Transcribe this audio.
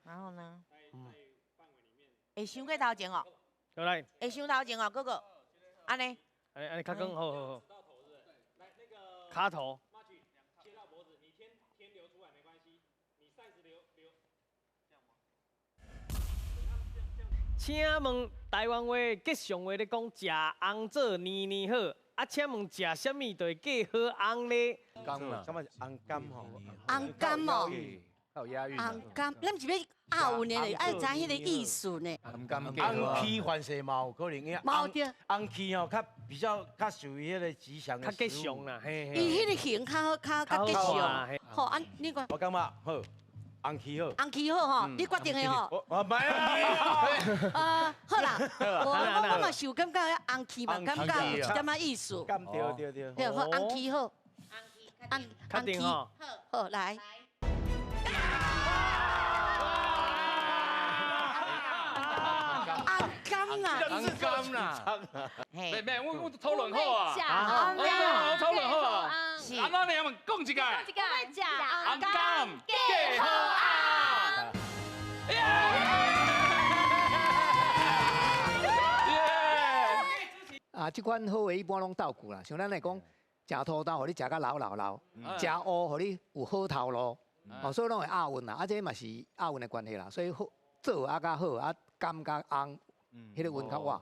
然後呢？會傷過頭前哦，好來，會傷頭前哦，哥哥，按呢？按呢按呢較講，好好好。跤頭。請問台灣話吉祥話咧講食紅棗年年好，啊請問食啥物就會過好紅咧？甘啦，什麼紅甘吼？紅甘哦，有押韻。紅甘，咱是欲押韻的，愛知彼個意思呢。紅甘紅氣凡勢嘛有可能，因為紅氣吼較比較較屬於彼個吉祥的。較吉祥啦，嘿嘿。伊彼個形較好，較較吉祥。好，按你講。我感覺好。紅氣好，紅氣好吼，你決定的吼。我唔係啊。啊，好啦，我嘛是有感覺紅氣嘛，感覺有一點仔意思。對對對。對，好，紅氣好。紅確定吼。好，來。紅甘啊！紅甘啦。沒沒，我討論好啊。我討論好啊。啊，那你們講一個。講一個。紅甘過好紅。耶！啊，這款好話一般攏鬥句啦，像咱來講，食土豆，予你食甲老老老；食烏，予你有好頭路。哦，所以攏會押韻啦。啊，這嘛是押韻的關係啦。所以好做啊較好，啊甘佮紅，彼個韻較倚。